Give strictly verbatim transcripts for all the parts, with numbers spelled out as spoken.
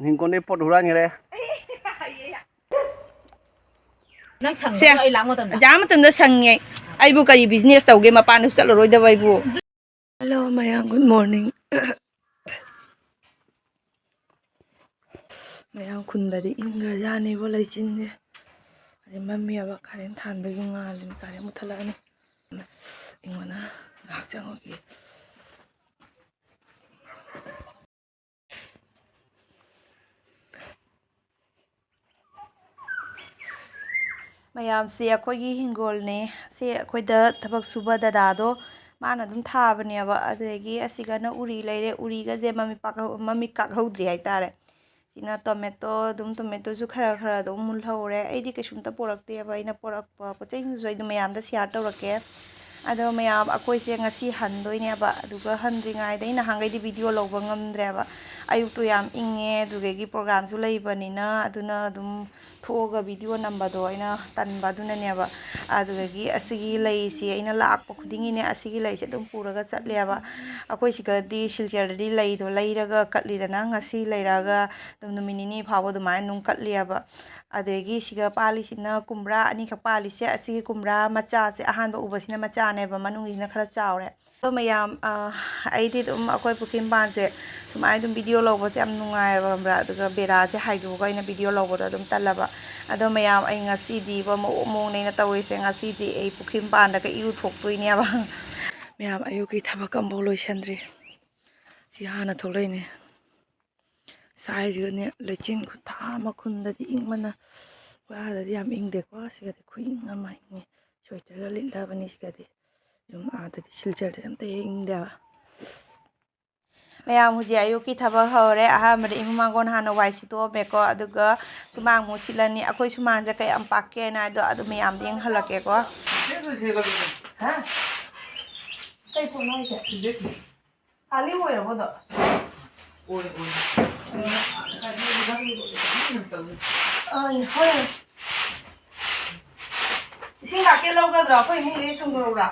ꯍꯤꯡꯒꯣꯜꯗꯩ ꯄꯣꯠ ꯍꯨꯔꯥꯟꯈ꯭ꯔꯦ꯫ ꯅꯪ ꯁꯪꯕ꯭ꯔꯣ? ꯁꯦ, ꯑꯩ ꯂꯥꯛ ꯃꯇꯝꯗ? ꯑꯣꯖꯥ ꯃꯇꯝꯗ ꯁꯪꯉꯦ꯫ ꯑꯩꯕꯨ ꯀꯔꯤ business ꯇꯧꯒꯦ? ꯃꯄꯥꯟꯗꯁꯨ ꯆꯠꯂꯔꯣꯏꯗꯕ ꯑꯩꯕꯨ꯫ Hello ꯃꯌꯥꯝ, good morning꯫ ꯃꯌꯥꯝ, ꯈꯨꯟꯗꯗꯤ ꯏꯪꯈ꯭ꯔꯖꯥꯠꯅꯤꯕꯣ ꯂꯩꯆꯤꯟꯁꯦ꯫ ꯑꯗꯩ ꯃꯝꯃꯦꯕ, current ꯊꯥꯟꯕꯒꯤ ꯉꯥꯜꯂꯤꯅꯤ, current ꯃꯨꯠꯊꯠꯂꯛꯑꯅꯤ꯫ ꯏꯪꯕꯅ ꯉꯥꯏꯍꯥꯛ ꯆꯪꯉꯨꯒꯦ꯫ ꯃꯌꯥꯝꯁꯦ ꯑꯩꯈꯣꯏꯒꯤ ꯍꯤꯡꯒꯣꯜꯅꯦ꯫ ꯁꯤ ꯑꯩꯈꯣꯏꯗ ꯊꯕꯛ ꯁꯨꯕ ꯗꯗꯥꯗꯣ, ꯃꯥꯅ ꯑꯗꯨꯝ ꯊꯥꯕꯅꯦꯕ꯫ ꯑꯗꯨꯗꯒꯤ ꯑꯁꯤꯒꯅ ꯎꯔꯤ ꯂꯩꯔꯦ꯫ ꯎꯔꯤꯒꯁꯦ ꯃꯃꯤꯠ ꯄꯥꯛꯍꯧ-, ꯃꯃꯤꯠ ꯀꯥꯛꯍꯧꯗ꯭ꯔꯤ ꯍꯥꯏꯇꯥꯔꯦ꯫ ꯁꯤꯅ tomato, ꯑꯗꯨꯝ tomatoꯁꯨ ꯈꯔ ꯈꯔ ꯑꯗꯨꯝ ꯃꯨꯜꯍꯧꯔꯦ꯫ ꯑꯩꯗꯤ ꯀꯩꯁꯨꯝꯇ ꯄꯣꯔꯛꯇꯦꯕ, ꯑꯩꯅ ꯄꯣꯔꯛꯄ ꯄꯣꯠ ꯆꯩꯁꯤꯡꯗꯨꯁꯨ ꯑꯩ ꯑꯗꯨꯝ ꯃꯌꯥꯝꯗ share ꯇꯧꯔꯛꯀꯦ꯫ ꯑꯗꯣ ꯃꯌꯥꯝ, ꯑꯩꯈꯣꯏꯁꯦ ꯉꯁꯤ ꯍꯟꯗꯣꯏꯅꯦꯕ꯫ ꯑꯗꯨꯒ ꯍꯟꯗ꯭ꯔꯤꯉꯩꯗ, ꯑꯩ ꯅꯍꯥꯟꯈꯩꯗꯤ video ꯂꯧꯕ ꯉꯝꯗ꯭ꯔꯦꯕ, ꯑꯌꯨꯛꯇꯣ ꯌꯥꯝ ꯏꯪꯉꯦ, ꯑꯗꯨꯗꯒꯤ programꯁꯨ ꯂꯩꯕꯅꯤꯅ, ꯑꯗꯨꯅ ꯑꯗꯨꯝ ꯊꯣꯛꯑꯒ video ꯅꯝꯕꯗꯣ ꯑꯩꯅ ꯇꯟꯕ, ꯑꯗꯨꯅꯅꯦꯕ꯫ ꯑꯗꯨꯗꯒꯤ ꯑꯁꯤꯒꯤ ꯂꯩꯁꯤ ꯑꯩꯅ ꯂꯥꯛꯄ ꯈꯨꯗꯤꯡꯒꯤꯅꯦ, ꯑꯁꯤꯒꯤ ꯂꯩꯁꯦ ꯑꯗꯨꯝ ꯄꯨꯔꯒ ꯆꯠꯂꯦꯕ꯫ ꯑꯩꯈꯣꯏ ꯁꯤꯒꯗꯤ, ꯁꯤꯜꯆꯔꯗꯗꯤ ꯂꯩꯗꯣ ꯂꯩꯔꯒ ꯀꯠꯂꯤꯗꯅ, ꯉꯁꯤ ꯂꯩꯔꯛꯑꯒ ꯑꯗꯨꯝ ꯅꯨꯃꯤꯠ ꯅꯤꯅꯤ ꯐꯥꯎꯕ ꯑꯗꯨꯃꯥꯏꯅ ꯑꯗꯨꯝ ꯀꯠꯂꯦꯕ꯫ ꯑꯗꯒꯤ ꯁꯤꯒ ꯄꯥꯜꯂꯤꯁꯤꯅ ꯀꯨꯝꯕ꯭ꯔꯥ ꯑꯅꯤꯈꯛ ꯄꯥꯜꯂꯤꯁꯦ꯫ ꯑꯁꯤꯒꯤ ꯀꯨꯝꯕ꯭ꯔꯥ ꯃꯆꯥꯁꯦ, ꯑꯍꯥꯟꯕ ꯎꯕꯁꯤꯅ ꯃꯆꯥꯅꯦꯕ, ꯃꯅꯨꯡꯒꯤꯁꯤꯅ ꯈꯔ ꯆꯥꯎꯔꯦ꯫ ꯑꯗꯣ ꯃꯌꯥꯝ, ꯑ, ꯑꯩꯗꯤ ꯑꯗꯨꯝ ꯑꯩꯈꯣꯏ ꯄꯨꯈ꯭ꯔꯤ ꯃꯄꯥꯟꯁꯦ ꯁꯨꯃꯥꯏꯅ ꯑꯗꯨꯝ video ꯂꯧꯕꯁꯦ ꯌꯥꯝ ꯅꯨꯡꯉꯥꯏꯌꯦꯕ, ꯈꯪꯕ꯭ꯔꯥ? ꯑꯗꯨꯒ ꯕꯦꯔꯥꯁꯦ ꯍꯥꯏꯗꯣꯛꯑꯒ ꯑꯩꯅ video ꯂꯧꯕꯗꯣ ꯑꯗꯨꯝ ꯇꯜꯂꯕ꯫ ꯑꯗꯣ ꯃꯌꯥꯝ, ꯑꯩ ꯉꯁꯤꯗꯤꯕ ꯃꯑꯣꯡ ꯃꯑꯣꯡꯅꯦ ꯑꯩꯅ ꯇꯧꯔꯤꯁꯦ꯫ ꯉꯁꯤꯗꯤ ꯑꯩ ꯄꯨꯈ꯭ꯔꯤ ꯃꯄꯥꯟꯗꯒ ꯏꯔꯨ ꯊꯣꯛꯇꯣꯏꯅꯦꯕ꯫ ꯃꯌꯥꯝ, ꯑꯌꯨꯛꯀꯤ ꯊꯕꯛ ꯑꯃꯐꯥꯎ ꯂꯣꯏꯁꯟꯗ꯭ꯔꯤ꯫ ꯁꯤ ꯍꯥꯟꯅ ꯊꯣꯛꯂꯛꯏꯅꯦ꯫ ꯁꯥꯏꯁꯤꯒꯅꯦ, ꯂꯩꯆꯤꯟ ꯈꯨꯊꯥ ꯑꯃ, ꯈꯨꯟꯗꯗꯤ ꯏꯪꯕꯅ, ꯑꯩꯈꯣꯏ ꯑꯥꯗꯗꯤ ꯌꯥꯝ ꯏꯪꯗꯦꯀꯣ꯫ ꯁꯤꯒꯗꯤ ꯈꯨꯏꯪ ꯑꯃ ꯏꯪꯉꯤ꯫ Sweaterꯒ ꯂꯤꯠꯂꯕꯅꯤ ꯁꯤꯒꯗꯤ꯫ ꯌꯨꯝ ꯑꯥꯗꯗꯤ, ꯁꯤꯜꯆꯔꯗꯗꯤ ꯑꯝꯇ ꯍꯦꯛ ꯏꯪꯗꯦꯕ꯫ ꯃꯌꯥꯝ, ꯍꯧꯖꯤꯛ ꯑꯌꯨꯛꯀꯤ ꯊꯕꯛ ꯍꯧꯔꯦ꯫ ꯑꯍꯥꯟꯕꯗ ꯏꯃꯨꯡ ꯃꯥꯡꯒꯣꯟ ꯍꯥꯟꯅ ꯋꯥꯏ ꯁꯤꯠꯇꯣꯛꯑꯝꯃꯦꯀꯣ, ꯑꯗꯨꯒ ꯁꯨꯃꯥꯡ ꯑꯃꯨꯛ ꯁꯤꯠꯂꯅꯤ꯫ ꯑꯩꯈꯣꯏ ꯁꯨꯃꯥꯡꯁꯦ ꯀꯌꯥꯝ ꯄꯥꯛꯀꯦꯅ ꯍꯥꯏꯗꯣ ꯑꯗꯨ ꯃꯌꯥꯝꯗ ꯌꯦꯡꯍꯜꯂꯛꯀꯦꯀꯣ꯫ ꯍꯥ? ꯀꯩ ꯄꯣꯠꯅꯣ ꯍꯥꯏꯁꯦ? ꯈꯥꯂꯤ ꯑꯣꯏꯔꯕꯣ ꯑꯗꯣ? ꯑꯣꯏ, ꯑꯣꯏ꯫ ꯑ, ꯍꯣꯏ꯫ ꯏꯁꯤꯡ ꯀꯥꯀꯦ ꯂꯧꯒꯗ꯭ꯔꯣ? ꯑꯩꯈꯣꯏ ꯏꯃꯨꯡꯗ ꯍꯦꯛ ꯊꯝꯗꯣꯔꯛꯎꯔꯥ?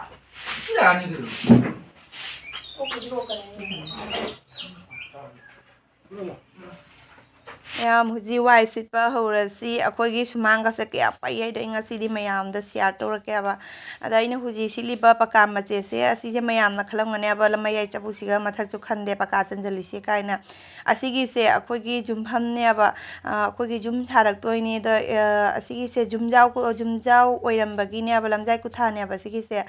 ꯌꯥꯅꯤ ꯀꯩꯅꯣ꯫ ꯀꯣꯛꯄꯨꯗꯤ ꯀꯣꯛꯀꯅꯤ꯫ ꯎꯝ꯫ ꯃꯌꯥꯝ, ꯍꯧꯖꯤꯛ ꯋꯥꯏ ꯁꯤꯠꯄ ꯍꯧꯔꯁꯤ꯫ ꯑꯩꯈꯣꯏꯒꯤ ꯁꯨꯃꯥꯡꯒꯁꯦ ꯀꯌꯥ ꯄꯩ ꯍꯥꯏꯗꯣ ꯑꯩ ꯉꯁꯤꯗꯤ ꯃꯌꯥꯝꯗ ꯁꯤꯌꯥꯔ ꯇꯧꯔꯛꯀꯦꯕ꯫ ꯑꯗ ꯑꯩꯅ ꯍꯧꯖꯤꯛ ꯁꯤꯠꯂꯤꯕ ꯄꯀꯥ ꯃꯆꯦꯠꯁꯦ, ꯑꯁꯤꯁꯦ ꯃꯌꯥꯝꯅ ꯈꯜꯂꯝꯒꯅꯦꯕ, ꯂꯃꯌꯥꯏ ꯆꯐꯨꯁꯤꯒ ꯃꯊꯛꯁꯨ ꯈꯟꯗꯦ ꯄꯀꯥ ꯆꯟꯁꯤꯜꯂꯤꯁꯦ ꯀꯥꯏꯅ꯫ ꯑꯁꯤꯒꯤꯁꯦ ꯑꯩꯈꯣꯏꯒꯤ ꯌꯨꯝꯐꯝꯅꯦꯕ, ꯑ, ꯑꯩꯈꯣꯏꯒꯤ ꯌꯨꯝ ꯁꯥꯔꯛꯇꯣꯏꯅꯦ꯫ ꯑꯗ, ꯑ, ꯑꯁꯤꯒꯤꯁꯦ ꯌꯨꯝꯖꯥꯎ, ꯌꯨꯝꯖꯥꯎ ꯑꯣꯏꯔꯝꯕꯒꯤꯅꯦꯕ, ꯂꯝꯖꯥꯏ ꯀꯨꯊꯥꯅꯦꯕ ꯁꯤꯒꯤꯁꯦ꯫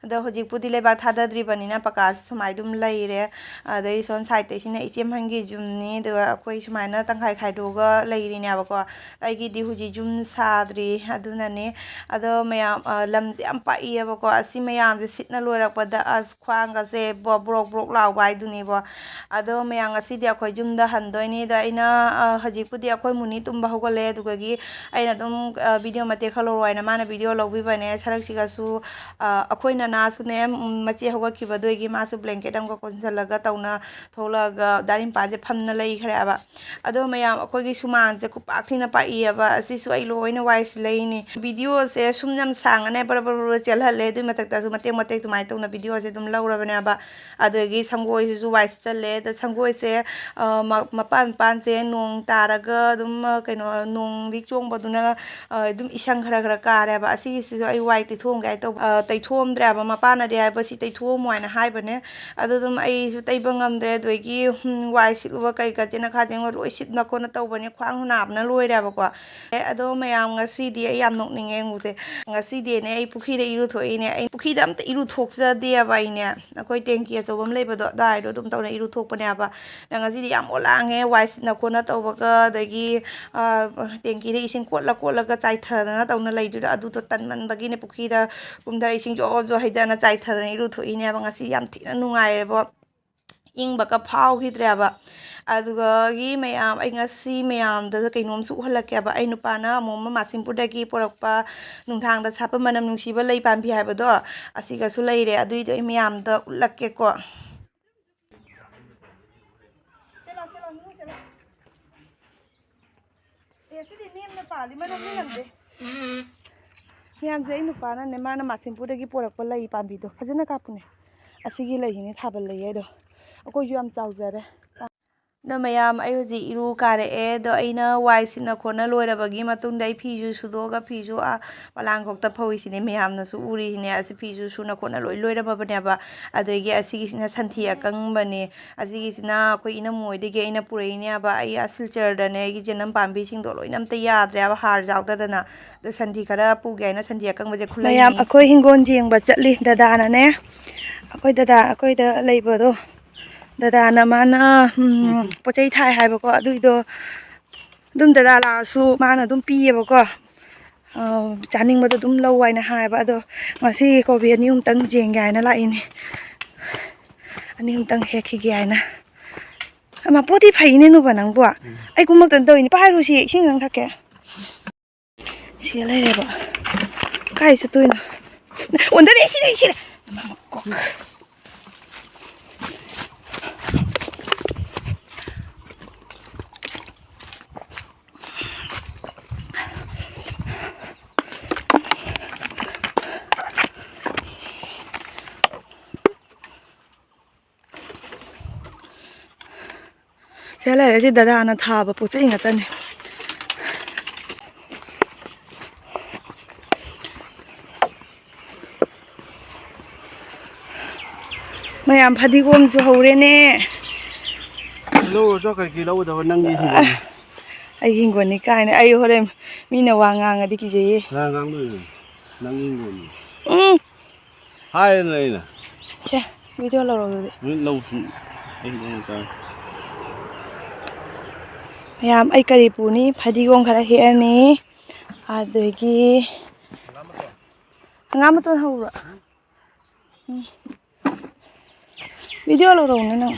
ꯑꯗꯣ ꯍꯧꯖꯤꯛꯄꯨꯗꯤ ꯂꯩꯕꯥꯛ ꯊꯥꯗꯗ꯭ꯔꯤꯕꯅꯤꯅ ꯄꯀꯥꯁꯦ ꯁꯨꯃꯥꯏꯅ ꯑꯗꯨꯝ ꯂꯩꯔꯦ꯫ ꯑꯗꯩ ꯁꯣꯝ ꯁꯥꯏꯗꯇꯩꯁꯤꯅ ꯏꯆꯦꯝꯍꯟꯒꯤ ꯌꯨꯝꯅꯤ, ꯑꯗꯨꯒ ꯑꯩꯈꯣꯏ ꯁꯨꯃꯥꯏꯅ ꯇꯪꯈꯥꯏ ꯈꯥꯏꯗꯣꯛꯑꯒ ꯂꯩꯔꯤꯅꯦꯕꯀꯣ꯫ ꯑꯩꯒꯤꯗꯤ ꯍꯧꯖꯤꯛ ꯌꯨꯝ ꯁꯥꯗ꯭ꯔꯤ, ꯑꯗꯨꯅꯅꯦ꯫ ꯑꯗꯣ ꯃꯌꯥꯝ, ꯑ, ꯂꯝꯁꯦ ꯌꯥꯝ ꯄꯥꯛꯏꯌꯦꯕꯀꯣ꯫ ꯑꯁꯤ ꯃꯌꯥꯝꯁꯦ ꯁꯤꯠꯅ ꯂꯣꯏꯔꯛꯄꯗ ꯑꯁ ꯈ꯭ꯋꯥꯡꯒꯁꯦ ꯕꯣ-, ꯕ꯭ꯔꯣꯛ ꯕ꯭ꯔꯣꯛ ꯂꯥꯎꯕ ꯍꯥꯏꯗꯨꯅꯤꯕꯣ꯫ ꯑꯗꯣ ꯃꯌꯥꯝ ꯉꯁꯤꯗꯤ ꯑꯩꯈꯣꯏ ꯌꯨꯝꯗ ꯍꯟꯗꯣꯏꯅꯤ꯫ ꯑꯗꯣ ꯑꯩꯅ, ꯑ, ꯍꯧꯖꯤꯛꯄꯨꯗꯤ ꯑꯩꯈꯣꯏ ꯃꯨꯅꯤ ꯇꯨꯝꯕ ꯍꯧꯒꯠꯂꯦ, ꯑꯗꯨꯗꯒꯤ ꯑꯩꯅ ꯑꯗꯨꯝ, ꯑ, ꯚꯤꯗꯤꯑꯣ ꯃꯇꯦꯛ ꯈꯔ ꯂꯧꯔꯣ ꯍꯥꯏꯅ ꯃꯥꯅ ꯚꯤꯗꯤꯑꯣ ꯂꯧꯕꯤꯕꯅꯦ꯫ ꯁꯔꯛꯁꯤꯒꯁꯨ, ꯑ, ꯑꯩꯈꯣꯏ ꯅꯅꯥꯁꯨꯅꯦ, ꯎꯝ, ꯃꯆꯦ ꯍꯧꯒꯠꯈꯤꯕ ꯑꯗꯨꯒꯤ ꯃꯥꯁꯨ ꯕ꯭ꯂꯦꯡꯀꯦꯠ ꯑꯃꯒ ꯀꯣꯟꯁꯤꯜꯂꯒ ꯇꯧꯅ ꯊꯣꯛꯂꯛꯑꯒ ꯗꯥꯏꯅꯤꯡ ꯄꯥꯟꯁꯦ ꯐꯝꯅ ꯂꯩꯈ꯭ꯔꯦꯕ꯫ ꯑꯗꯣ ꯃꯌꯥꯝ, ꯑꯩꯈꯣꯏꯒꯤ ꯁꯨꯃꯥꯡꯁꯦ ꯈꯨꯄꯥꯛ ꯊꯤꯅ ꯄꯥꯛꯏꯌꯦꯕ꯫ ꯑꯁꯤꯁꯨ ꯑꯩ ꯂꯣꯏꯅ ꯋꯥꯏ ꯁꯤꯠꯂꯛꯏꯅꯤ꯫ ꯚꯤꯗꯤꯑꯣꯁꯦ ꯁꯨꯝ ꯌꯥꯝ ꯁꯥꯡꯉꯅꯦ, ꯕꯔ ꯕꯔ ꯕꯔ ꯆꯦꯜꯍꯜꯂꯦ꯫ ꯑꯗꯨꯏ ꯃꯊꯛꯇꯁꯨ ꯃꯇꯦꯛ ꯃꯇꯦꯛ ꯑꯗꯨꯃꯥꯏꯅ ꯇꯧꯅ ꯚꯤꯗꯤꯑꯣꯁꯦ ꯑꯗꯨꯝ ꯂꯧꯔꯕꯅꯦꯕ꯫ ꯑꯗꯒꯤ ꯁꯪꯒꯣꯏꯁꯤꯁꯨ ꯋꯥꯏ ꯁꯤꯠꯆꯜꯂꯦ꯫ ꯑꯗ ꯁꯪꯒꯣꯏꯁꯦ, ꯑ, ꯃ-, ꯃꯄꯥꯟ ꯃꯄꯥꯟꯁꯦ ꯅꯣꯡ ꯇꯥꯔꯒ ꯑꯗꯨꯝ, ꯑ, ꯀꯩꯅꯣ, ꯅꯣꯡ ꯂꯤꯛ ꯆꯣꯡꯕꯗꯨꯅ, ꯑ, ꯑꯗꯨꯝ ꯏꯁꯪ ꯈꯔ ꯈꯔ ꯀꯥꯔꯦꯕ꯫ ꯑꯁꯤꯒꯤꯁꯤꯁꯨ ꯑꯩ ꯋꯥꯏ ꯇꯩꯊꯣꯛꯑꯝꯒꯦ ꯍꯥꯏ ꯇꯧꯕ, ꯑ, ꯇꯩꯊꯣꯛꯑꯝꯗ꯭ꯔꯦꯕ꯫ ꯃꯄꯥꯅꯗꯤ ꯍꯥꯏꯕ, "ꯁꯤ ꯇꯩꯊꯣꯛꯑꯝꯃꯣ" ꯍꯥꯏꯅ ꯍꯥꯏꯕꯅꯦ꯫ ꯑꯗꯨ ꯑꯗꯨꯝ ꯑꯩꯁꯨ ꯇꯩꯕ ꯉꯝꯗ꯭ꯔꯦ꯫ ꯑꯗꯒꯤ, ꯎꯝ, ꯋꯥꯏ ꯁꯤꯠꯂꯨꯕ ꯀꯩꯀꯥ ꯆꯦꯅꯈꯥ ꯆꯦꯡꯕ ꯂꯣꯏ ꯁꯤꯠꯅ ꯈꯣꯠꯅ ꯇꯧꯕꯅꯦ꯫ ꯈ꯭ꯋꯥꯡ ꯅꯥꯕꯅ ꯂꯣꯏꯔꯦꯕꯀꯣ꯫ ꯑꯦ, ꯑꯗꯣ ꯃꯌꯥꯝ, ꯉꯁꯤꯗꯤ ꯑꯩ ꯌꯥꯝ ꯅꯣꯛꯅꯤꯡꯉꯦ ꯌꯦꯡꯉꯨꯁꯦ꯫ ꯉꯁꯤꯗꯤꯅꯦ ꯑꯩ ꯄꯨꯈ꯭ꯔꯤꯗ ꯏꯔꯨꯊꯣꯛꯏꯅꯦ꯫ ꯑꯩ ꯄꯨꯈ꯭ꯔꯤꯗ ꯑꯝꯇ ꯏꯔꯨꯊꯣꯛꯆꯗꯦꯕ ꯑꯩꯅꯦ꯫ ꯑꯩꯈꯣꯏ ꯇꯦꯡꯀꯤ ꯑꯆꯧꯕ ꯑꯃ ꯂꯩꯕꯗꯣ, ꯑꯗꯨꯋꯥꯏꯗꯣ ꯑꯗꯨꯝ ꯇꯧꯅ ꯏꯔꯨꯊꯣꯛꯄꯅꯦꯕ꯫ ꯑꯗ ꯉꯁꯤꯗꯤ ꯌꯥꯝ ꯑꯣꯂꯥꯡꯉꯦ, ꯋꯥꯏ ꯁꯤꯠꯅ ꯈꯣꯠꯅ ꯇꯧꯕꯒ, ꯑꯗꯒꯤ, ꯑ, ꯇꯦꯡꯀꯤꯗ ꯏꯁꯤꯡ ꯀꯣꯠꯂ ꯀꯣꯠꯂꯒ ꯆꯥꯏꯊꯗꯅ ꯇꯧꯅ ꯂꯩꯗꯨꯗ, ꯑꯗꯨꯗꯣ ꯇꯟꯃꯟꯕꯒꯤꯅꯦ ꯄꯨꯈ꯭ꯔꯤꯗ ꯀꯨꯝꯊꯔ ꯏꯁꯤꯡ ꯖꯣ ꯖꯣ ꯍꯩꯗꯅ ꯆꯥꯏꯊꯗꯅ ꯏꯔꯨꯊꯣꯛꯏꯅꯦꯕ꯫ ꯉꯁꯤ ꯌꯥꯝ ꯊꯤꯅ ꯅꯨꯡꯉꯥꯏꯔꯦꯕꯣ꯫ ꯏꯪꯕꯒ ꯐꯥꯎꯈꯤꯗ꯭ꯔꯦꯕ꯫ ꯑꯗꯨꯗꯒꯤ ꯃꯌꯥꯝ, ꯑꯩ ꯉꯁꯤ ꯃꯌꯥꯝꯗ ꯀꯩꯅꯣꯝꯁꯨ ꯎꯍꯜꯂꯛꯀꯦꯕ꯫ ꯑꯩ ꯅꯨꯄꯥꯅ ꯑꯃꯨꯛ ꯑꯃ ꯃꯥꯁꯤꯝꯄꯨꯔꯗꯒꯤ ꯄꯨꯔꯛꯄ ꯅꯨꯡꯗꯥꯡꯗ ꯁꯥꯠꯄ ꯃꯅꯝ ꯅꯨꯡꯁꯤꯕ ꯂꯩ ꯄꯥꯝꯕꯤ ꯍꯥꯏꯕꯗꯣ, ꯑꯁꯤꯒꯁꯨ ꯂꯩꯔꯦ꯫ ꯑꯗꯨꯏꯗꯣ ꯑꯩ ꯃꯌꯥꯝꯗ ꯎꯠꯂꯛꯀꯦꯀꯣ꯫ ꯁꯦ ꯂꯥꯎ, ꯁꯦ ꯂꯥꯎ, ꯅꯨꯡꯉꯨ, ꯁꯦ ꯂꯥꯎ꯫ ꯑꯦ, ꯁꯤꯗꯤ ꯅꯦꯝꯅ ꯄꯥꯜꯂꯤ, ꯃꯅꯝꯗꯤ ꯅꯝꯗꯦ꯫ ꯃꯌꯥꯝꯁꯦ ꯑꯩ ꯅꯨꯄꯥꯅꯅꯦ, ꯃꯥꯅ ꯃꯥꯁꯤꯝꯄꯨꯔꯗꯒꯤ ꯄꯣꯔꯛꯄ ꯂꯩ ꯄꯥꯝꯕꯤꯗꯣ, ꯐꯖꯅ ꯀꯥꯞꯄꯨꯅꯦ꯫ ꯑꯁꯤꯒꯤ ꯂꯩꯁꯤꯅꯦ ꯊꯥꯕꯜ ꯂꯩ ꯍꯥꯏꯗꯣ꯫ ꯑꯩꯈꯣꯏꯁꯨ ꯌꯥꯝ ꯆꯥꯎꯖꯔꯦ꯫ ꯑꯗꯣ ꯃꯌꯥꯝ, ꯑꯩ ꯍꯧꯖꯤꯛ ꯏꯔꯨ ꯀꯥꯔꯛꯑꯦ꯫ ꯑꯗꯣ ꯑꯩꯅ ꯋꯥꯏ ꯁꯤꯠꯅ ꯈꯣꯠꯅ ꯂꯣꯏꯔꯕꯒꯤ ꯃꯇꯨꯡꯗ ꯑꯩ ꯐꯤꯁꯨ ꯁꯨꯗꯣꯛꯑꯒ, ꯐꯤꯁꯨ, ꯑꯥ, ꯄꯣꯂꯥꯡꯈꯣꯛꯇ ꯐꯧꯔꯤꯁꯤꯅꯦ, ꯃꯌꯥꯝꯅꯁꯨ ꯎꯔꯤꯁꯤꯅꯦ꯫ ꯑꯁꯤ ꯐꯤꯁꯨ ꯁꯨꯅ ꯈꯣꯠꯅ ꯂꯣꯏ ꯂꯣꯏꯔꯝꯃꯕꯅꯦꯕ꯫ ꯑꯗꯒꯤ ꯑꯁꯤꯒꯤꯁꯤꯅ ꯁꯟꯊꯤ ꯑꯀꯪꯕꯅꯦ꯫ ꯑꯁꯤꯒꯤꯁꯤꯅ ꯑꯩꯈꯣꯏ ꯏꯅꯝꯃ ꯍꯣꯏꯗꯒꯤ ꯑꯩꯅ ꯄꯨꯔꯛꯏꯅꯦꯕ꯫ ꯑꯩ ꯑꯥ ꯁꯤꯜꯆꯔꯗꯅꯦ, ꯑꯩꯒꯤ ꯆꯅꯝ ꯄꯥꯝꯕꯤꯁꯤꯡꯗꯣ ꯂꯣꯏꯅ ꯑꯝꯇ ꯌꯥꯗ꯭ꯔꯦꯕ, ꯍꯥꯔ ꯌꯥꯎꯗꯗꯅ꯫ ꯑꯗꯣ ꯁꯟꯊꯤ ꯈꯔ ꯄꯨꯒꯦ ꯍꯥꯏꯅ ꯁꯟꯊꯤ ꯑꯀꯪꯕꯁꯦ ꯈꯨꯜꯂꯛꯏꯅꯦ꯫ ꯃꯌꯥꯝ, ꯑꯩꯈꯣꯏ ꯍꯤꯡꯒꯣꯜ ꯌꯦꯡꯕ ꯆꯠꯂꯤ꯫ ꯗꯗꯥꯅꯅꯦ, ꯑꯩꯈꯣꯏ ꯗꯗꯥ, ꯑꯩꯈꯣꯏꯗ ꯂꯩꯕꯗꯣ, ꯗꯗꯥꯅ ꯃꯥꯅ, ꯎꯝ, ꯄꯣꯠ ꯆꯩ ꯊꯥꯏ ꯍꯥꯏꯕꯀꯣ, ꯑꯗꯨꯏꯗꯣ ꯑꯗꯨꯝ ꯗꯗꯥ ꯂꯥꯛꯑꯁꯨ ꯃꯥꯅ ꯑꯗꯨꯝ ꯄꯤꯌꯦꯕꯀꯣ꯫ ꯑ, ꯆꯥꯅꯤꯡꯕꯗꯣ ꯑꯗꯨꯝ ꯂꯧ ꯍꯥꯏꯅ ꯍꯥꯏꯕ꯫ ꯑꯗꯣ ꯉꯁꯤ ꯀꯣꯕꯤ ꯑꯅꯤ ꯑꯍꯨꯝꯇꯪ ꯌꯦꯡꯒꯦ ꯍꯥꯏꯅ ꯂꯥꯛꯏꯅꯦ꯫ ꯑꯅꯤ ꯑꯍꯨꯝꯇꯪ ꯍꯦꯛꯈꯤꯒꯦ ꯍꯥꯏꯅ꯫ ꯑꯃ, ꯄꯣꯠꯇꯤ ꯐꯩꯅꯦ ꯅꯨꯕ ꯅꯪꯕꯣ꯫ ꯑꯩ ꯀꯨꯝꯃꯛꯇꯅ ꯇꯧꯔꯤꯅꯤ꯫ ꯄꯥꯏꯔꯨꯁꯤ, ꯏꯁꯤꯡꯗꯪ ꯊꯛꯀꯦ꯫ ꯁꯤ ꯂꯩꯔꯦꯕ꯫ ꯀꯥꯏ ꯆꯠꯇꯣꯏꯅꯣ? ꯑꯣꯟꯗꯔꯦ, ꯁꯤꯔꯦ, ꯁꯤꯔꯦ꯫ ꯁꯤꯗ ꯂꯩꯔꯦ, ꯁꯤ ꯗꯗꯥꯅ ꯊꯥꯕ ꯄꯣꯠ ꯆꯩ ꯉꯥꯛꯇꯅꯦ꯫ ꯃꯌꯥꯝ, ꯐꯗꯤꯒꯣꯝꯁꯨ ꯍꯧꯔꯦꯅꯦ꯫ ꯂꯧꯔꯨꯆꯣ, ꯀꯩꯀꯩ ꯂꯧꯒꯗꯕ ꯅꯪꯒꯤ ꯍꯤꯡꯒꯣꯜꯅꯤ꯫ ꯑꯩꯒꯤ ꯍꯤꯡꯒꯣꯜꯅꯤ ꯀꯥꯏꯅ꯫ ꯑꯩ ꯍꯣꯔꯦꯟ ꯃꯤꯅ ꯋꯥ ꯉꯥꯡꯉꯗꯤ ꯀꯤꯖꯩꯌꯦ꯫ ꯀꯅꯥ ꯉꯥꯡꯗꯣꯏꯅꯣ? ꯅꯪꯒꯤ ꯍꯤꯡꯒꯣꯜꯅꯤ꯫ ꯎꯝ꯫ ꯍꯥꯏꯔꯦꯅ ꯑꯩꯅ꯫ ꯁꯦ, ꯚꯤꯗꯤꯑꯣ ꯂꯧꯔꯣ ꯑꯗꯨꯗꯤ꯫ ꯅꯣꯏ ꯂꯧ ꯁꯨꯝ ꯑꯩ ꯂꯧ ꯆꯥꯔꯦ꯫ ꯃꯌꯥꯝ, ꯑꯩ ꯀꯔꯤ ꯄꯨꯅꯤ? ꯐꯗꯤꯒꯣꯝ ꯈꯔ ꯍꯦꯛꯑꯅꯤ, ꯑꯗꯒꯤ ꯍꯪꯒꯥꯝ ꯃꯇꯣꯟ ꯍꯧꯕ꯭ꯔꯣ? ꯎꯝ꯫ ꯚꯤꯗꯤꯑꯣ ꯂꯧꯔꯛꯎꯅꯦ ꯅꯪ꯫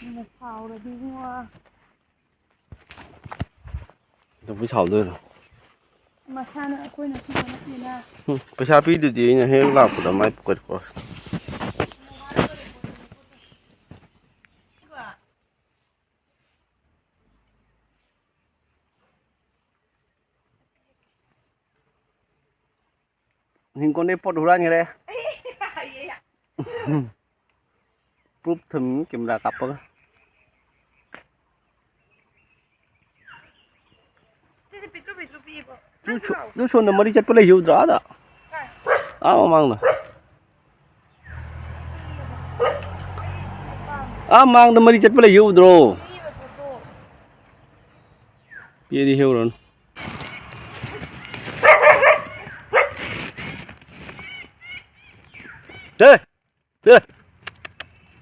ꯃꯤꯅ ꯁꯥꯎꯔꯗꯤ ꯏꯕꯨꯡꯉꯣ꯫ ꯀꯩꯗꯧꯕꯩ ꯁꯥꯎꯗꯣꯏꯅꯣ? ꯃꯁꯥꯅ ꯑꯩꯈꯣꯏꯅ ꯁꯨꯕ ꯅꯠꯇꯦꯅ꯫ ꯎꯝ, ꯄꯩꯁꯥ ꯄꯤꯗꯨꯗꯤ ꯑꯩꯅ ꯍꯦꯛ ꯂꯥꯛꯄꯗ ꯃꯥꯏ ꯄꯣꯀꯦꯠ ꯀꯣ꯫ ꯍꯤꯡꯒꯣꯜꯗꯩ ꯄꯣꯠ ꯍꯨꯔꯥꯟꯈ꯭ꯔꯦ꯫ ꯄ꯭ꯔꯨꯞ ꯊꯝꯃꯤ ꯀꯦꯃꯦꯔꯥ ꯀꯥꯞꯄꯒ꯫ ꯁꯤꯁꯦ ꯄꯤꯛꯇ꯭ꯔꯨ ꯄꯤꯛꯇ꯭ꯔꯨ ꯄꯤꯛꯏꯕꯣ? ꯅꯪ ꯁꯣ-, ꯄꯨꯔꯛꯑꯣ꯫ ꯅꯪ ꯁꯣꯝꯗ ꯃꯔꯤ ꯆꯠꯄ ꯂꯩꯈꯤꯕꯗ꯭ꯔꯣ ꯑꯥꯗ? ꯀꯥꯏ? ꯑꯥ ꯃꯃꯥꯡꯗ꯫ ꯑꯥ ꯃꯃꯥꯡꯗ ꯃꯔꯤ ꯆꯠꯄ ꯂꯩꯈꯤꯕꯗ꯭ꯔꯣ? ꯄꯤꯛꯏꯕ ꯄꯣꯠꯇꯣ꯫ ꯄꯤꯛꯑꯗꯤ ꯍꯦꯛꯎꯔꯅꯨ꯫ ꯍꯦ! ꯆꯦ!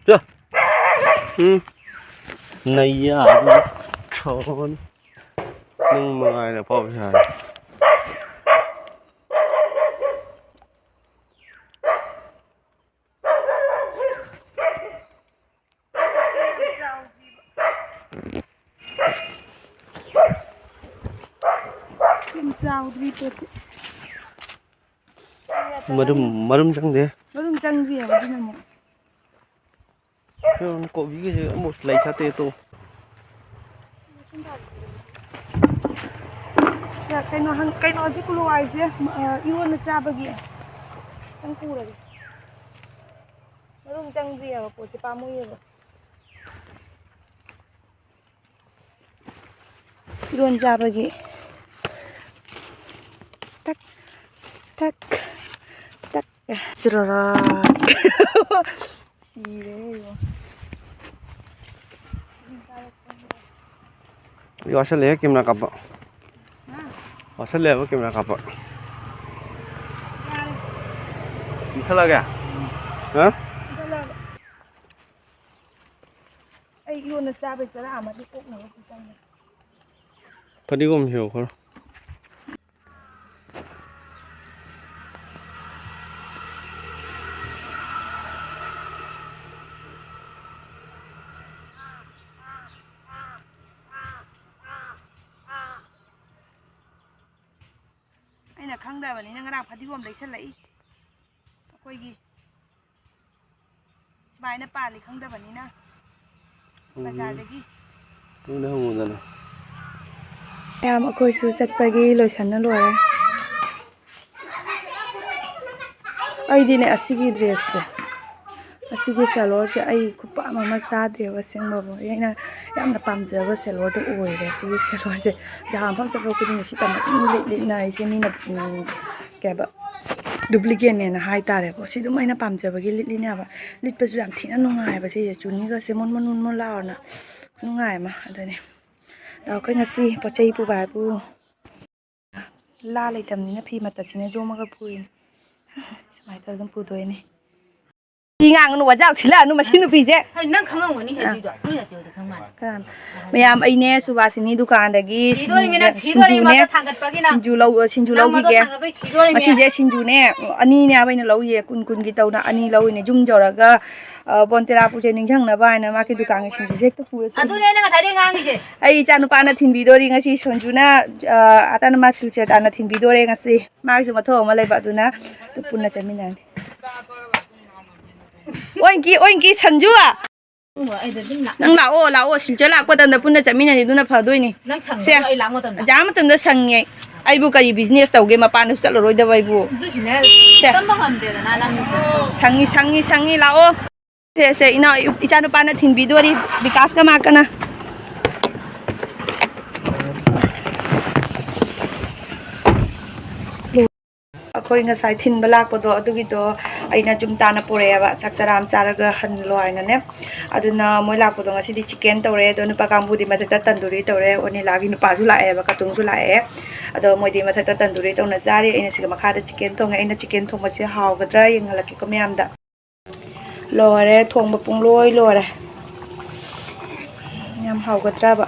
ꯆꯦ! ꯎꯝ꯫ ꯅꯩꯌꯥ꯫ ꯊꯣꯛꯑꯅꯤ꯫ ꯅꯪ ꯃꯉꯥꯏꯅ ꯑꯐꯥꯎꯕ ꯁꯥꯔꯤ꯫ ꯌꯥꯝ ꯆꯥꯎꯗ꯭ꯔꯤ ꯄꯣꯠꯁꯦ꯫ ꯃꯔꯨꯝ, ꯃꯔꯨꯝ ꯆꯪꯗꯦ꯫ ꯃꯔꯨꯝ ꯆꯪꯗ꯭ꯔꯤꯑꯕ ꯑꯗꯨꯅꯅꯦ꯫ ꯀꯣꯕꯤꯒꯁꯦ ꯑꯃꯨꯛ ꯂꯩ ꯁꯥꯠꯇꯦ ꯇꯣ꯫ ꯀꯩꯅꯣ ꯍꯪ-, ꯀꯩꯅꯣꯁꯦ ꯀꯨꯂꯨ ꯋꯥꯏꯁꯦ, ꯑ, ꯏꯔꯣꯟꯕ ꯆꯥꯕꯒꯤ ꯑꯝꯇꯪ ꯄꯨꯔꯒꯦ꯫ ꯃꯔꯨꯝ ꯆꯪꯗ꯭ꯔꯤꯑꯕ ꯄꯣꯠꯁꯦ ꯄꯥꯝꯃꯨꯏꯌꯦꯕ꯫ ꯏꯔꯣꯟ ꯆꯥꯕꯒꯤ ꯇꯛ, ꯇꯛ, ꯇꯛ꯫ ꯆꯨꯔꯣꯔꯣ꯫ ꯁꯤꯔꯦ ꯏꯕꯣ꯫ ꯋꯥꯁꯜꯂꯛꯑꯦ ꯀꯦꯃꯦꯔꯥ ꯀꯥꯞꯄ꯫ ꯍꯥ? ꯋꯥꯁꯜꯂꯛꯑꯦꯕ ꯀꯦꯃꯦꯔꯥ ꯀꯥꯞꯄ꯫ ꯌꯥꯔꯦ꯫ ꯃꯨꯊꯠꯂꯒꯦ? ꯍꯥ? ꯃꯨꯊꯠꯂꯒꯦ꯫ ꯑꯩ ꯏꯔꯣꯟꯕ ꯆꯥꯕꯩ ꯆꯔꯥ ꯑꯃꯗꯤ ꯑꯣꯛꯅꯕ ꯈꯤꯇꯪꯅꯦ꯫ ꯐꯗꯤꯒꯣꯝ ꯍꯦꯛꯑꯣ ꯈꯔ꯫ ꯑꯩꯅ ꯈꯪꯗꯕꯅꯤꯅ ꯉꯔꯥꯡ ꯐꯗꯤꯒꯣꯝ ꯂꯩꯁꯜꯂꯛꯏ꯫ ꯑꯩꯈꯣꯏꯒꯤ ꯁꯨꯃꯥꯏꯅ ꯄꯥꯜꯂꯤ ꯈꯪꯗꯕꯅꯤꯅ꯫ ꯎꯝ꯫ ꯕꯖꯥꯔꯗꯒꯤ꯫ ꯅꯪꯅ ꯍꯪꯉꯨꯗꯅ꯫ ꯃꯌꯥꯝ ꯑꯩꯈꯣꯏꯁꯨ ꯆꯠꯄꯒꯤ ꯂꯣꯏꯁꯟꯅ ꯂꯣꯏꯔꯦ꯫ ꯑꯩꯗꯤꯅꯦ ꯑꯁꯤꯒꯤ ꯗ꯭ꯔꯦꯁꯁꯦ ꯑꯁꯤꯒꯤ ꯁꯦꯂꯣꯔꯁꯦ ꯑꯩ ꯈꯨꯄꯥꯝ ꯑꯃ ꯆꯥꯗꯦꯕ ꯑꯁꯦꯡꯕꯕꯨ꯫ ꯑꯩꯅ ꯌꯥꯝꯅ ꯄꯥꯝꯖꯕ ꯁꯦꯂꯣꯔꯗꯣ ꯑꯣꯏꯔꯦ꯫ ꯁꯤꯒꯤ ꯁꯦꯂꯣꯔꯁꯦ ꯖꯒꯥ ꯃꯐꯝ ꯆꯠꯄ ꯈꯨꯗꯤꯡꯒꯤ ꯁꯤ ꯇꯝꯕ ꯑꯗꯨꯝ ꯂꯤꯠ ꯂꯤꯠꯅ ꯑꯩꯁꯦ ꯃꯤꯅ, ꯎꯝ, ꯀꯩ ꯍꯥꯏꯕ, ꯗꯨꯄ꯭ꯂꯤꯀꯦꯠꯅꯦꯅ ꯍꯥꯏꯇꯥꯔꯦꯀꯣ꯫ ꯁꯤ ꯑꯗꯨꯝ ꯑꯩꯅ ꯄꯥꯝꯖꯕꯒꯤ ꯂꯤꯠꯂꯤꯅꯦꯕ꯫ ꯂꯤꯠꯄꯁꯨ ꯌꯥꯝ ꯊꯤꯅ ꯅꯨꯡꯉꯥꯏꯕ ꯁꯤꯁꯦ꯫ ꯆꯨꯅꯤꯒꯁꯦ ꯃꯣꯟ ꯃꯣꯟ ꯃꯣꯟ ꯃꯣꯟ ꯂꯥꯎꯔꯅ ꯅꯨꯡꯉꯥꯏ ꯑꯃ꯫ ꯑꯗꯨꯅꯤ꯫ ꯑꯗꯣ ꯑꯩꯈꯣꯏ ꯉꯁꯤ ꯄꯣꯠ ꯆꯩ ꯄꯨꯕ ꯍꯥꯏꯕꯨ ꯂꯥ ꯂꯩꯇꯕꯅꯤꯅ ꯐꯤ ꯃꯇꯠꯁꯤꯅ ꯌꯣꯝꯃꯒ ꯄꯨꯏꯅꯤ꯫ ꯁꯨꯃꯥꯏꯅ ꯇꯧꯔꯒ ꯑꯗꯨꯝ ꯄꯨꯗꯣꯏꯅꯤ꯫ ꯃꯤ ꯉꯥꯡꯒꯅꯨ, ꯋꯥꯖꯥꯎ ꯊꯤꯜꯂꯛꯑꯅꯨ ꯃꯁꯤ ꯅꯨꯄꯤꯁꯦ꯫ ꯍꯩ, ꯅꯪ ꯈꯪꯉꯝꯒꯅꯤ ꯑꯗꯨꯏꯗꯣ꯫ ꯅꯣꯏ ꯅꯆꯦ ꯍꯣꯏꯗꯤ ꯈꯪ ꯃꯥꯜꯂꯦ꯫ ꯀꯅꯥꯅꯣ? ꯃꯌꯥꯝ, ꯑꯩꯅꯦ ꯁꯨꯕꯥꯁꯤꯅꯤ ꯗꯨꯀꯥꯟꯗꯒꯤ ꯁꯤꯗꯣꯔꯤꯃꯤ ꯁꯤꯡꯖꯨꯅꯦ, ꯅꯪ, ꯁꯤꯗꯣꯔꯤꯃꯤ ꯁꯤꯡꯖꯨꯅꯦ, ꯃꯥꯗꯣ ꯊꯥꯡꯒꯠꯄꯒꯤ ꯅꯪ꯫ ꯁꯤꯡꯖꯨ ꯂꯧ-, ꯁꯤꯡꯖꯨ ꯅꯪ ꯃꯥꯗꯣ ꯂꯧꯈꯤꯒꯦ꯫ ꯊꯥꯡꯒꯠꯄꯩ ꯁꯤꯗꯣꯔꯤꯃꯤ꯫ ꯉꯁꯤꯁꯦ ꯁꯤꯡꯖꯨꯅꯦ ꯑꯅꯤꯅꯦ ꯍꯥꯏꯕ ꯑꯩꯅ ꯂꯧꯔꯤꯁꯦ, ꯀꯨꯟ ꯀꯨꯟꯒꯤ ꯇꯧꯅ ꯑꯅꯤ ꯂꯧꯔꯤꯅꯦ꯫ ꯌꯨꯝ ꯌꯧꯔꯒ, ꯑ, ꯕꯣꯟꯇꯦꯔꯥ ꯄꯨꯖꯦ ꯅꯤꯡꯁꯤꯡꯅꯕ ꯍꯥꯏꯅ ꯃꯥꯒꯤ ꯗꯨꯀꯥꯟꯒꯤ ꯁꯤꯡꯖꯨꯁꯦ ꯍꯦꯛꯇ ꯄꯨꯔ ꯆꯠꯂꯤ꯫ ꯑꯗꯨꯅꯦ ꯑꯩꯅ ꯉꯁꯥꯏꯗꯩ ꯉꯥꯡꯉꯤꯁꯦ꯫ ꯑꯩ ꯏꯆꯥ ꯅꯨꯄꯥꯅ ꯊꯤꯟꯕꯤꯗꯣꯔꯤ ꯉꯁꯤ ꯁꯣꯟꯖꯨꯅ, ꯑ, ꯑꯇꯥꯅ ꯃꯥ ꯁꯤꯜꯆꯔ ꯇꯥꯟꯅ ꯊꯤꯟꯕꯤꯗꯣꯔꯦ ꯉꯁꯤ꯫ ꯃꯥꯒꯤꯁꯨ ꯃꯊꯧ ꯑꯃ ꯂꯩꯕ, ꯑꯗꯨꯅ ꯄꯨꯟꯅ ꯆꯠꯃꯤꯟꯅꯔꯅꯤ꯫ ꯑꯣꯏꯟꯀꯤ, ꯑꯣꯏꯟꯀꯤ, ꯁꯟꯖꯨ꯫ ꯎꯝ, ꯑꯩꯗ ꯑꯗꯨꯝ ꯂꯥꯛ-, ꯅꯪ ꯂꯥꯛꯑꯣ, ꯂꯥꯛꯑꯣ, ꯁꯤꯜꯆꯔ ꯂꯥꯛꯄ ꯃꯇꯝꯗ ꯄꯨꯟꯅ ꯆꯠꯃꯤꯟꯅꯁꯤ, ꯑꯗꯨꯅ ꯐꯗꯣꯏꯅꯤ꯫ ꯅꯪ ꯁꯪꯕ꯭ꯔꯣ ꯁꯦ, ꯑꯩ ꯂꯥꯛ ꯃꯇꯝꯗ? ꯑꯦꯛꯖꯥꯝ ꯃꯇꯝꯗ ꯁꯪꯉꯦ꯫ ꯑꯩꯕꯨ ꯀꯔꯤ ꯕꯤꯖꯤꯅꯦꯁ ꯇꯧꯒꯦ, ꯃꯄꯥꯟꯗꯁꯨ ꯆꯠꯂꯔꯣꯏꯗꯕ ꯑꯩꯕꯨ? ꯑꯗꯨꯏꯁꯨꯅꯦ, ꯁꯦ꯫ ꯇꯝꯕ ꯉꯝꯗꯦꯗꯅ ꯅꯪꯒꯤꯁꯦ꯫ ꯁꯪꯉꯤ, ꯁꯪꯉꯤ, ꯁꯪꯉꯤ, ꯂꯥꯛꯑꯣ꯫ ꯁꯦ, ꯁꯦ, ꯏꯅꯥꯎ, ꯏꯆꯥꯅꯨꯄꯥꯅ ꯊꯤꯟꯕꯤꯗꯣꯔꯤ, ꯕꯤꯀꯥꯁꯀ ꯃꯥꯀꯅ꯫ ꯑꯩꯈꯣꯏ ꯉꯁꯥꯏ ꯊꯤꯟꯕ ꯂꯥꯛꯄꯗꯣ, ꯑꯗꯨꯒꯤꯗꯣ ꯑꯩꯅ ꯆꯨꯝ ꯇꯥꯅ ꯄꯨꯔꯛꯑꯦꯕ, ꯆꯥꯛ ꯆꯔꯥ ꯑꯃ ꯆꯥꯔꯒ ꯍꯜꯂꯣ ꯍꯥꯏꯅꯅꯦ꯫ ꯑꯗꯨꯅ ꯃꯣꯏ ꯂꯥꯛꯄꯗꯣ ꯉꯁꯤꯗꯤ ꯆꯤꯀꯦꯟ ꯇꯧꯔꯦ, ꯑꯗꯣ ꯅꯨꯄꯥ ꯀꯥꯡꯕꯨꯗꯤ ꯃꯊꯛꯇ ꯇꯟꯗꯨꯔꯤ ꯇꯧꯔꯦ, ꯑꯣꯅꯤꯂꯥꯒꯤ ꯅꯨꯄꯥꯁꯨ ꯂꯥꯛꯑꯦꯕ, ꯀꯥꯇꯨꯡꯁꯨ ꯂꯥꯛꯑꯦ꯫ ꯑꯗꯣ ꯃꯣꯏꯗꯤ ꯃꯊꯛꯇ ꯇꯟꯗꯨꯔꯤ ꯇꯧꯅ ꯆꯥꯔꯤ, ꯑꯩꯅ ꯁꯤꯗ ꯃꯈꯥꯗ ꯆꯤꯀꯦꯟ ꯊꯣꯡꯉꯦ꯫ ꯑꯩꯅ ꯆꯤꯀꯦꯟ ꯊꯣꯡꯕꯁꯦ ꯍꯥꯎꯒꯗ꯭ꯔꯥ ꯌꯦꯡꯍꯜꯂꯛꯀꯦꯀꯣ ꯃꯌꯥꯝꯗ꯫ ꯂꯣꯏꯔꯦ, ꯊꯣꯡꯕ ꯄꯨꯡꯂꯣꯏ ꯂꯣꯏꯔꯦ꯫ ꯌꯥꯝ ꯍꯥꯎꯒꯗ꯭ꯔꯕ?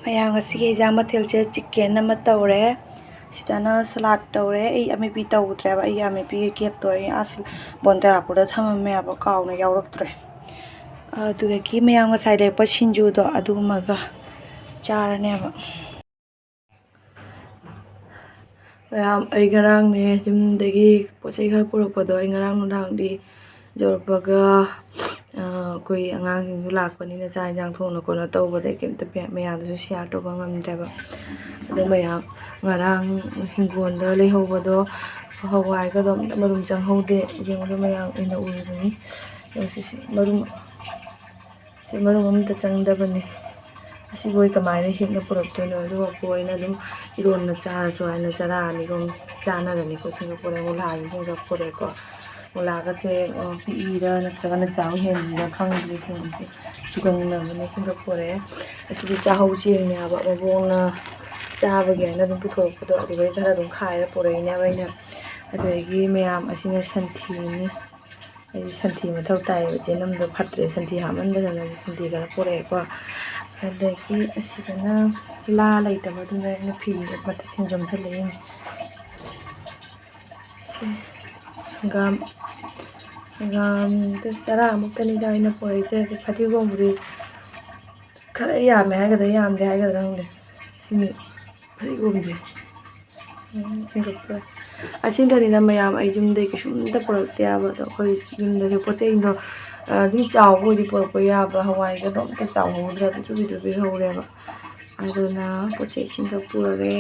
ꯃꯌꯥꯝ, ꯉꯁꯤꯒꯤ ꯍꯤꯟꯖꯥꯡ ꯃꯊꯦꯜꯁꯦ ꯆꯤꯀꯦꯟ ꯑꯃ ꯇꯧꯔꯦ, ꯁꯤꯗꯅ ꯁꯂꯥꯗ ꯇꯧꯔꯦ꯫ ꯑꯩ ꯑꯃꯦꯠꯄꯤ ꯇꯧꯗ꯭ꯔꯦꯕ, ꯑꯩꯒꯤ ꯑꯃꯦꯠꯄꯤꯒꯤ ꯀꯦꯞꯇꯣ ꯑꯩ ꯑꯁ ꯕꯣꯟꯇꯦꯔꯥꯄꯨꯔꯗ ꯊꯝꯃꯝꯃꯦꯕ, ꯀꯥꯎꯅ ꯌꯥꯎꯔꯛꯇ꯭ꯔꯦ꯫ ꯑꯗꯨꯗꯒꯤ ꯃꯌꯥꯝ ꯉꯁꯥꯏ ꯂꯩꯔꯛꯄ ꯁꯤꯡꯖꯨꯗꯣ ꯑꯗꯨꯃꯒ ꯆꯥꯔꯅꯦꯕ꯫ ꯃꯌꯥꯝ, ꯑꯩ ꯉꯔꯥꯡꯅꯦ ꯌꯨꯝꯗꯒꯤ ꯄꯣꯠ ꯆꯩ ꯈꯔ ꯄꯨꯔꯛꯄꯗꯣ, ꯑꯩ ꯉꯔꯥꯡ ꯅꯨꯡꯗꯥꯡꯗꯤ ꯌꯧꯔꯛꯄꯒ, ꯑ, ꯑꯩꯈꯣꯏ ꯑꯉꯥꯡꯁꯤꯡꯁꯨ ꯂꯥꯛꯄꯅꯤꯅ ꯆꯥꯛ ꯏꯟꯖꯥꯡ ꯊꯣꯡꯅ ꯈꯣꯠꯅ ꯇꯧꯕꯗ ꯑꯩ ꯀꯩꯝꯇ ꯃꯌꯥꯝꯗꯁꯨ ꯁꯤꯌꯥꯔ ꯇꯧꯕ ꯉꯝꯗ꯭ꯔꯦꯕ꯫ ꯑꯗꯣ ꯃꯌꯥꯝ, ꯉꯔꯥꯡ ꯍꯤꯡꯒꯣꯜꯗ ꯂꯩꯍꯧꯕꯗꯣ ꯍꯋꯥꯏꯒꯗꯣ ꯑꯝꯇ ꯃꯔꯨꯝ ꯆꯪꯍꯧꯗꯦ꯫ ꯌꯦꯡꯉꯨꯗ ꯃꯌꯥꯝ ꯑꯩꯅ ꯎꯔꯤꯕꯅꯤ꯫ ꯌꯦꯡꯉꯨꯁꯤ, ꯁꯤ ꯃꯔꯨꯝ, ꯁꯤ ꯃꯔꯨꯝ ꯑꯝꯇ ꯆꯪꯗꯕꯅꯤ꯫ ꯑꯁꯤꯕꯨ ꯑꯩ ꯀꯃꯥꯏꯅ ꯍꯦꯛꯅ ꯄꯨꯔꯛꯇꯣꯏꯅꯣ? ꯑꯗꯨꯒ ꯀꯣꯏꯅ ꯑꯗꯨꯝ ꯏꯔꯣꯟꯅ ꯆꯥꯔꯁꯨ ꯍꯥꯏꯅ ꯆꯔꯥ ꯑꯅꯤꯒꯨꯝ ꯆꯥꯅꯔꯅꯤꯀꯣ꯫ ꯁꯤꯡꯒ ꯄꯨꯔꯛꯑꯦ, ꯃꯨꯂꯥꯁꯤꯡꯒ ꯄꯨꯔꯛꯑꯦꯀꯣ꯫ ꯃꯨꯂꯥꯒꯁꯦ, ꯑ, ꯄꯤꯛꯏꯔ ꯅꯠꯇ꯭ꯔꯒꯅ ꯆꯥꯎ ꯍꯦꯟꯕꯤꯔ ꯈꯪꯗ꯭ꯔꯤ꯫ ꯁꯤꯡꯁꯦ ꯆꯨꯒꯪꯅꯕꯅꯦ꯫ ꯁꯤꯡꯒ ꯄꯨꯔꯛꯑꯦ꯫ ꯑꯁꯤꯗꯤ ꯆꯥꯛꯍꯧ ꯆꯦꯡꯅꯦ ꯍꯥꯏꯕ, ꯃꯕꯣꯛꯅ ꯆꯥꯕꯒꯤ ꯍꯥꯏꯅ ꯑꯗꯨꯝ ꯄꯨꯊꯣꯔꯛꯄꯗꯣ ꯑꯗꯨꯗꯩ ꯈꯔ ꯑꯗꯨꯝ ꯈꯥꯏꯔ ꯄꯨꯔꯛꯏꯅꯦꯕ ꯑꯩꯅ꯫ ꯑꯗꯒꯤ ꯃꯌꯥꯝ ꯑꯁꯤꯅ ꯁꯟꯊꯤꯅꯤ꯫ ꯑꯩꯗꯤ ꯁꯟꯊꯤ ꯃꯊꯧ ꯇꯥꯏꯌꯦꯕ꯫ ꯆꯦꯅꯝꯗꯣ ꯐꯠꯇ꯭ꯔꯦ, ꯁꯟꯊꯤ ꯍꯥꯞꯃꯟꯗꯗꯅ ꯁꯟꯊꯤ ꯈꯔ ꯄꯨꯔꯛꯑꯦꯀꯣ꯫ ꯑꯗꯒꯤ ꯑꯁꯤꯗꯅ ꯂꯥ ꯂꯩꯇꯕꯗꯨꯅ ꯑꯩꯅ ꯐꯤ ꯃꯊꯛꯁꯤꯡ ꯌꯣꯝꯁꯤꯜꯂꯛꯏꯅꯤ꯫ ꯁꯤ ꯍꯪꯒꯥꯝ, ꯍꯪꯒꯥꯝꯗ ꯆꯔꯥꯃꯨꯛꯇꯅꯤꯗ ꯑꯩꯅ ꯄꯨꯔꯛꯏꯁꯦ꯫ ꯑꯗꯩ ꯐꯗꯤꯒꯣꯝꯕꯨꯗꯤ ꯈꯔ ꯌꯥꯝꯃꯦ ꯍꯥꯏꯒꯗ꯭ꯔꯥ, ꯌꯥꯝꯗꯦ ꯍꯥꯏꯒꯗ꯭ꯔꯥ ꯈꯪꯗꯦ꯫ ꯁꯤꯅꯤ ꯐꯗꯤꯒꯣꯝꯁꯦ꯫ ꯎꯝ, ꯁꯤꯡꯒꯠꯄ꯫ ꯑꯁꯤꯗꯅꯤꯅ ꯃꯌꯥꯝ, ꯑꯩ ꯌꯨꯝꯗꯒꯤ ꯀꯩꯁꯨꯝꯇ ꯄꯨꯔꯛꯇꯦ ꯍꯥꯏꯕ꯫ ꯑꯗꯣ ꯑꯩꯈꯣꯏ ꯌꯨꯝꯗꯁꯨ ꯄꯣꯠ ꯆꯩꯗꯣ, ꯑ, ꯑꯗꯨꯝ ꯆꯥꯎꯕ ꯑꯣꯏꯗꯤ ꯄꯨꯔꯛꯄ ꯌꯥꯕ, ꯍꯋꯥꯏꯒꯗꯣ ꯑꯝꯇ ꯆꯥꯎꯍꯧꯗ꯭ꯔꯦꯕ, ꯄꯤꯛꯇ꯭ꯔꯨ ꯄꯤꯛꯇ꯭ꯔꯨ ꯄꯤꯛꯍꯧꯔꯦꯕ꯫ ꯑꯗꯨꯅ ꯄꯣꯠ ꯆꯩꯁꯤꯡꯗꯣ ꯄꯨꯔꯒꯦ꯫